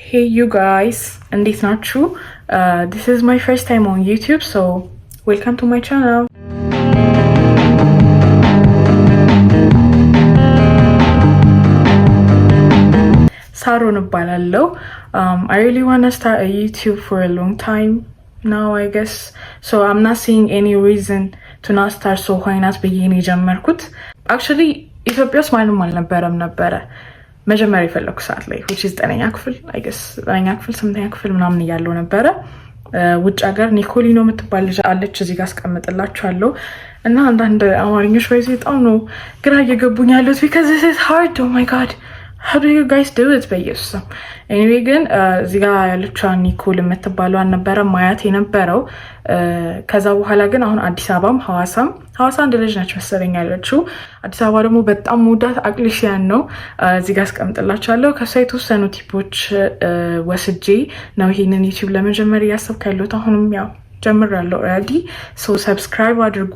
Hey you guys፣ እንዴት ናችሁ? This is my first time on YouTube, so welcome to my channel። ሳሮን እባላለሁ። I really wanna start YouTube for a long time now, I guess, so I'm not seeing any reason to not start, so why not ብዬ ነው የጀመርኩት። Actually ኢትዮጵያ ውስጥ ማንም አልነበረም ነበረ መጀመሪያ የፈለኩ ሰዓት ላይ፣ which ዘጠነኛ ክፍል I guess፣ ዘጠነኛ ክፍል፣ ስምንተኛ ክፍል ምናምን እያለው ነበረ። ውጭ ሀገር ኒኮሊኖ የምትባል ልጅ አለች። እዚህ ጋር አስቀምጥላችኋለሁ። እና አንዳንድ አማርኞች በዚ በጣም ነው ግራ እየገቡኝ ያሉት because this is hard. Oh my God, how do you guys do it? በኢየሱስ። Anyway ግን እዚህ ጋር ያለችዋ ኒኮል የምትባለዋን ነበረ ማያት የነበረው። ከዛ በኋላ ግን አሁን አዲስ አበባም ሐዋሳም፣ ሐዋሳ አንድ ልጅ ነች መሰለኝ ያለችው። አዲስ አበባ ደግሞ በጣም ሙዳት አቅሊሽያን ነው። እዚህ ጋር አስቀምጥላችኋለሁ። ከሷ የተወሰኑ tip ኦች ወስጄ ነው ይሄንን YouTube ለመጀመር እያሰብኩ ያለሁት። አሁንም ያው ጀምሬያለሁ already። So subscribe አድርጉ።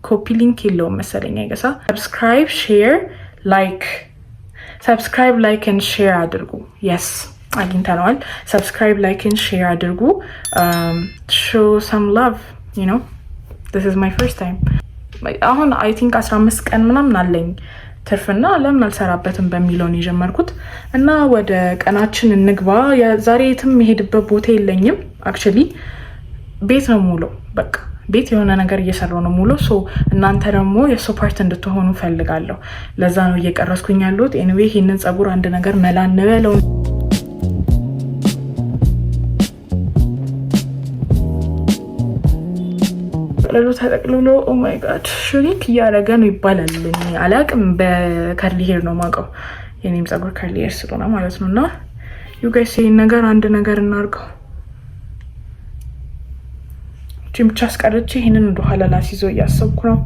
Copy link የለውም መሰለኝ I guess። Subscribe, share, like, subscribe, like and share አድርጉ። Yes, አግኝተነዋል። Subscribe, like and share አድርጉ። Show some love. This is my first time። አሁን I think 15 ቀን ምናምን አለኝ ትርፍና ለምን አልሰራበትም በሚለው ነው የጀመርኩት። እና ወደ ቀናችን እንግባ። ዛሬ የትም የሄድበት ቦታ የለኝም። Actually ቤት ነው የምውለው። በቃ ቤት የሆነ ነገር እየሰራው ነው የምውለው። So እናንተ ደግሞ የእሱ part እንድትሆኑ ፈልጋለሁ። ለዛ ነው እየቀረስኩኝ ያለሁት። Anyway ይህንን ፀጉር አንድ ነገር መላ እንበለው። ጠቅልሎ ተጠቅልሎ oh my God, shrink እያደረገ ነው ይባላል። አላቅም። በ curly hair ነው ማውቀው። የኔም ፀጉር curly hair ስለሆነ ማለት ነው። እና you guys፣ ይህን ነገር አንድ ነገር እናርገው። እቺን ብቻ አስቀርቼ ይህንን ወደኋላ ላስይዘው እያሰብኩ ነው።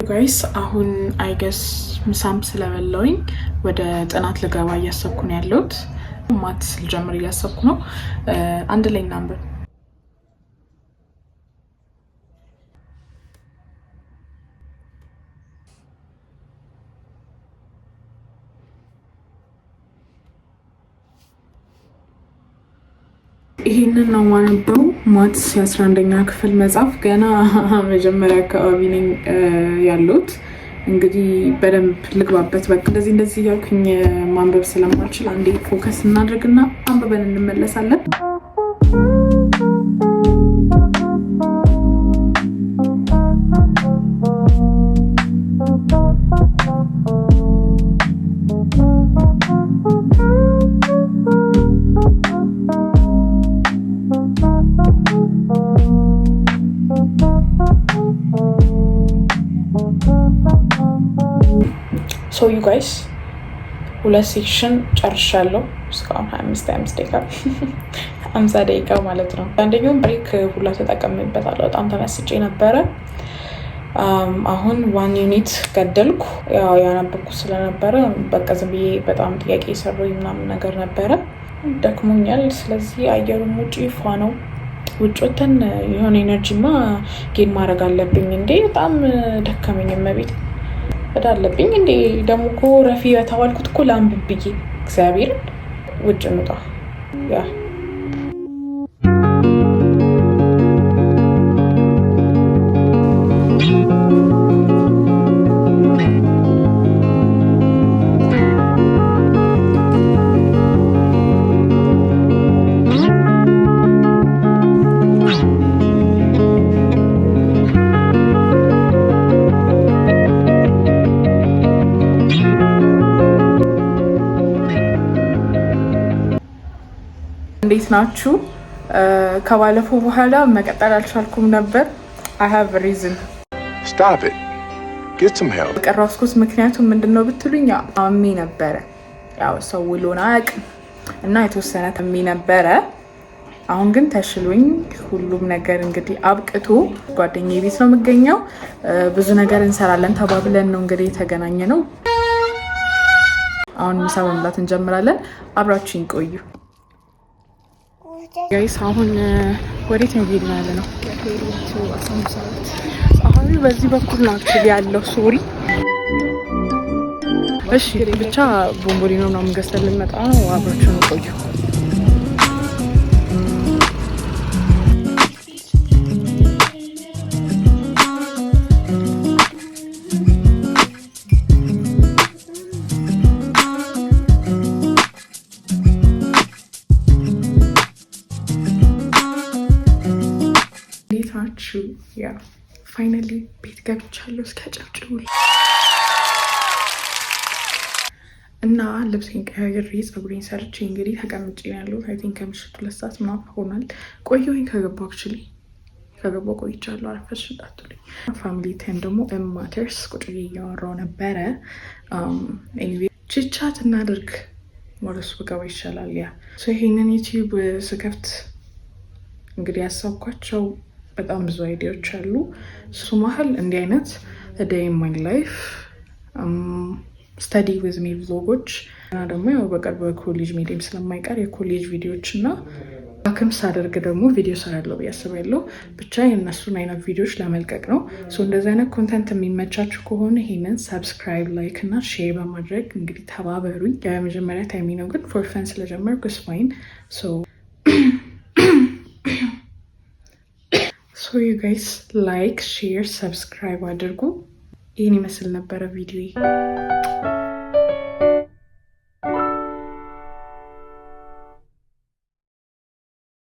Guys, አሁን I guess ምሳም ስለበላውኝ ወደ ጥናት ልገባ እያሰብኩ ነው ያለሁት። Maths ልጀምር እያሰብኩ ነው። አንድ ላይ እናንብብ። ይሄንን ነው ማነበው። Maths የ11ኛ ክፍል መጽሐፍ፣ ገና መጀመሪያ አካባቢ ነኝ ያለሁት። እንግዲህ በደንብ ልግባበት። በቃ እንደዚህ እንደዚህ እያልኩኝ ማንበብ ስለማልችል አንዴ focus እናድርግና አንብበን እንመለሳለን። So you guys, ሁለት section ጨርሻለሁ። እስካሁን 25 25 ደቂቃ፣ 50 ደቂቃ ማለት ነው። አንደኛውን break ሁላ ተጠቀምበታለሁ። በጣም ተመስጬ ነበረ። አሁን one unit ገደልኩ። ያው ያነበብኩ ስለነበረ በቃ ዝም ብዬ በጣም ጥያቄ የሰሩኝ ምናምን ነገር ነበረ። ደክሞኛል። ስለዚህ አየሩም ውጭ ፏ ነው። ውጭ ወተን የሆነ energy ማ gain ማድረግ አለብኝ እንዴ! በጣም ደከመኝ። እመቤት እዳ አለብኝ እንዴ! ደግሞ እኮ ረፊ የተባልኩት እኮ ለአንብብ ብዬ፣ እግዚአብሔርን ውጭ እንውጣ yeah። እንዴት ናችሁ? ከባለፈው በኋላ መቀጠል አልቻልኩም ነበር። I have reason. Stop it. Get some help. ቀረስኩት። ምክንያቱም ምንድን ነው ብትሉኝ አሜ ነበረ። ያው ሰው ውሎን አያውቅም እና የተወሰነ ታሜ ነበረ። አሁን ግን ተሽሎኝ ሁሉም ነገር እንግዲህ አብቅቶ ጓደኛዬ ቤት ነው የምገኘው። ብዙ ነገር እንሰራለን ተባብለን ነው እንግዲህ የተገናኘነው። አሁን ምሳ መብላት እንጀምራለን። አብራችሁኝ ቆዩ guys። አሁን ወዴት ነው እየሄድን ያለነው? አሁን በዚህ በኩል ነው actually ያለው። Sorry። እሺ ብቻ ቦምቦሊኖ ምናምን ገዝተን ልንመጣ ነው። አብራችሁን ቆዩ። እንዴት ናችሁ? Yeah, finally ቤት ገብቻለሁ። እስኪ አጨብጭቡልኝ። እና ልብሴን ቀያይሬ ፀጉሬን ሰርቼ እንግዲህ ተቀምጬ ነው ያለሁት። I think ከምሽቱ 2 ሰዓት ምናምን ሆኗል። ቆየሁኝ ከገባሁ፣ actually ከገባሁ ቆይቻለሁ። አረፈድሽ እንዳትሉኝ። Family time ደግሞ matters ቁጭ ብዬ እያወራሁ ነበረ። Anyway, chit chat እናድርግ፣ ወደሱ ብገባ ይሻላል። Yeah, ይሄንን YouTube ስከፍት እንግዲህ ያሰብኳቸው በጣም ብዙ idea ዎች አሉ። እሱ መሀል እንዲህ አይነት day in my life፣ study with me vlog ኦች እና ደግሞ ያው በቅርብ ኮሌጅ መሄዴም ስለማይቀር የኮሌጅ ቪዲዮዎች እና አክም ሳደርግ ደግሞ ቪዲዮ ሰራለሁ ብዬ አስባለሁ። ብቻ የእነሱን አይነት ቪዲዮዎች ለመልቀቅ ነው። እንደዚህ አይነት content የሚመቻችሁ ከሆነ ይሄንን subscribe፣ like እና share በማድረግ እንግዲህ ተባበሩኝ። የመጀመሪያ time ኤ ነው ግን for fun ስለጀመርኩ it's fine። So you guys like፣ share፣ subscribe አድርጉ። ይህን ይመስል ነበረ ቪዲዮ።